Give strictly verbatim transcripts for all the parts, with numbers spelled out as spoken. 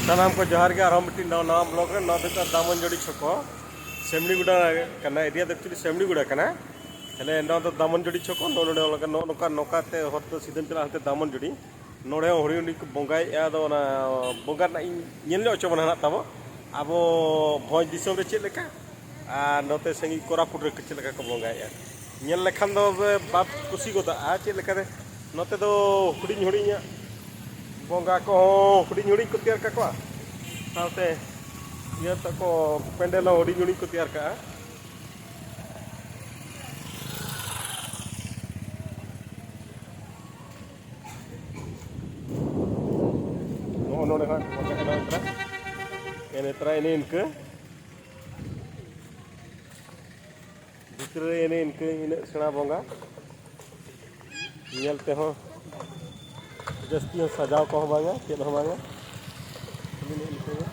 ᱥᱟᱱᱟᱢ ᱠᱚ ᱡᱚᱦᱟᱨ ᱜᱮ, ᱟᱨᱦᱚᱸ ᱢᱤᱫᱴᱤᱡ ᱱᱟᱣᱟ, ᱱᱟᱣᱟ ᱵᱞᱚᱜ ᱨᱮ᱾ ᱱᱚᱣᱟ ᱫᱚ ᱦᱩᱭᱩᱜ ᱠᱟᱱᱟ ᱫᱟᱢᱚᱱᱡᱚᱲᱤ ᱪᱷᱚᱠᱚ, ᱥᱮᱢᱲᱤᱜᱩᱰᱟ ᱠᱟᱱᱟ, ᱮᱨᱤᱭᱟ ᱫᱚ ᱮᱠᱪᱩᱭᱮᱞᱤ ᱥᱮᱢᱲᱤᱜᱩᱰᱟ ᱠᱟᱱᱟ᱾ ᱛᱟᱦᱞᱮ ᱱᱚᱣᱟ ᱫᱚ ᱫᱟᱢᱚᱱᱡᱚᱲᱤ ᱪᱷᱚᱠᱚ, ᱱᱚᱜᱼᱚ ᱱᱚᱰᱮ ᱱᱚᱝᱠᱟ, ᱱᱚᱜᱼᱚ ᱱᱚᱝᱠᱟ ᱛᱮ ᱦᱚᱨ ᱫᱚ ᱥᱤᱫᱷᱟᱹᱢ ᱪᱟᱞᱟᱜᱼᱟ ᱦᱟᱱᱛᱮ ᱫᱟᱢᱚᱱᱡᱚᱲᱤ᱾ ᱱᱚᱰᱮ ᱦᱚᱸ ᱦᱩᱰᱤᱧ ᱦᱩᱰᱤᱧ ᱠᱚ ᱵᱚᱸᱜᱟᱭᱮᱫᱼᱟ, ᱟᱫᱚ ᱚᱱᱟ ᱵᱚᱸᱜᱟ ᱨᱮᱱᱟᱜ ᱤᱧ ᱧᱮᱞ ᱧᱚᱜ ᱦᱚᱪᱚ ᱵᱚᱱᱟ ᱱᱟᱦᱟᱜ ᱛᱟᱵᱚ, ᱟᱵᱚ ᱵᱷᱚᱸᱡᱽ ᱫᱤᱥᱚᱢ ᱨᱮ ᱪᱮᱫ ᱞᱮᱠᱟ ᱟᱨ ᱱᱚᱛᱮ ᱥᱟᱺᱜᱤᱧ ᱠᱳᱨᱟᱯᱩᱴ ᱨᱮ ᱪᱮᱫ ᱞᱮᱠᱟ ᱠᱚ ᱵᱚᱸᱜᱟᱭᱮᱫᱼᱟ᱾ ᱧᱮᱞ ᱞᱮᱠᱷᱟᱱ ᱫᱚ ᱵᱮ-, ᱵᱟᱯ ᱠᱩᱥᱤ ᱜᱚᱫᱚᱜᱼᱟ᱾ ᱪᱮᱫ ᱞᱮᱠᱟᱛᱮ ᱱᱚᱛᱮ ᱫᱚ ᱦᱩᱰᱤᱧ ᱦᱩᱰᱤᱧᱟᱜ ᱵᱚᱸᱜᱟ ᱠᱚᱦᱚᱸ ᱦᱩᱰᱤᱧ ᱦᱩᱰᱤᱧ ᱠᱚ ᱛᱮᱭᱟᱨ ᱠᱟᱠᱚᱣᱟ, ᱥᱟᱶᱛᱮ ᱤᱭᱟᱹ ᱛᱟᱠᱚ ᱯᱮᱱᱰᱮᱞ ᱦᱚᱸ ᱦᱩᱰᱤᱧ ᱦᱩᱰᱤᱧ ᱠᱚ ᱛᱮᱭᱟᱨ ᱠᱟᱜᱼᱟ᱾ ᱱᱚᱜᱼᱚ ᱱᱚᱰᱮ ᱦᱟᱸᱜ ᱵᱚᱸᱜᱟ ᱮᱱᱮᱡ ᱛᱚᱨᱟ, ᱮᱱᱮᱡ ᱛᱚᱨᱟ ᱮᱱᱮ ᱤᱱᱠᱟᱹ᱾ ᱵᱷᱤᱛᱨᱤ ᱨᱮ ᱮᱱᱮ ᱤᱱᱠᱟᱹ ᱤᱱᱟᱹᱜ ᱥᱮᱬᱟ ᱵᱚᱸᱜᱟ, ᱧᱮᱞ ᱛᱮᱦᱚᱸ ᱡᱟᱹᱥᱛᱤ ᱦᱚᱸ ᱥᱟᱡᱟᱣ ᱠᱚᱦᱚᱸ ᱵᱟᱝᱟ, ᱪᱮᱫ ᱦᱚᱸ ᱵᱟᱝᱟ, ᱠᱷᱟᱹᱞᱤ ᱱᱮᱜᱼᱮ ᱱᱤᱝᱠᱟᱹ ᱜᱮ᱾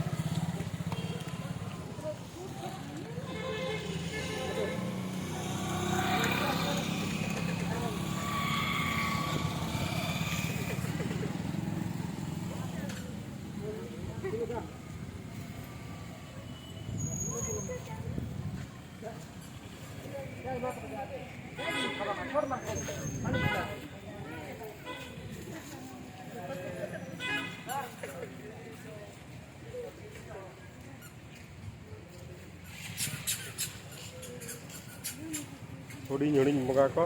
ᱦᱩᱰᱤᱧ ᱦᱩᱰᱤᱧ ᱵᱚᱸᱜᱟ ᱠᱚ᱾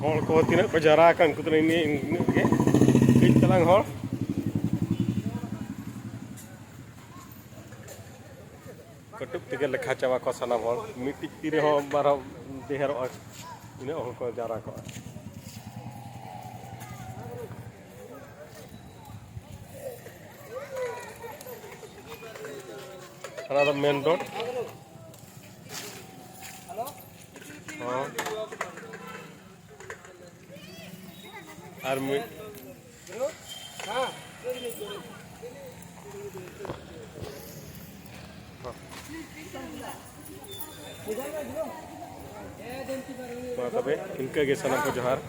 ᱦᱚᱲ ᱠᱚ ᱛᱤᱱᱟᱹᱜ ᱠᱚ ᱡᱟᱣᱨᱟ ᱟᱠᱟᱱ, ᱩᱱᱠᱩ ᱫᱚ ᱤᱱᱟᱹ-, ᱤᱱᱟᱹᱜ ᱜᱮ, ᱠᱟᱹᱡ ᱛᱟᱞᱟᱝ ᱦᱚᱲ᱾ ᱠᱟᱹᱴᱩᱵ ᱛᱮᱜᱮ ᱞᱮᱠᱷᱟ ᱪᱟᱵᱟ ᱠᱚ ᱥᱟᱱᱟᱢ ᱦᱚᱲ, ᱢᱤᱫᱴᱤᱡ ᱛᱤ ᱨᱮᱦᱚᱸ ᱵᱟᱨᱦᱚᱸ ᱰᱷᱮᱨᱚᱜᱼᱟ, ᱤᱱᱟᱹᱜ ᱦᱚᱲ ᱠᱚ ᱡᱟᱣᱨᱟ ᱠᱚᱜᱼᱟ᱾ ᱚᱱᱟ ᱫᱚ ᱢᱮᱱ ᱨᱳᱰ᱾ ᱦᱚᱸ᱾ ᱟᱨ ᱢᱤᱫ ᱢᱟ ᱛᱚᱵᱮ ᱤᱱᱠᱟᱹ ᱜᱮ, ᱥᱟᱱᱟᱢ ᱠᱚ ᱡᱚᱦᱟᱨ᱾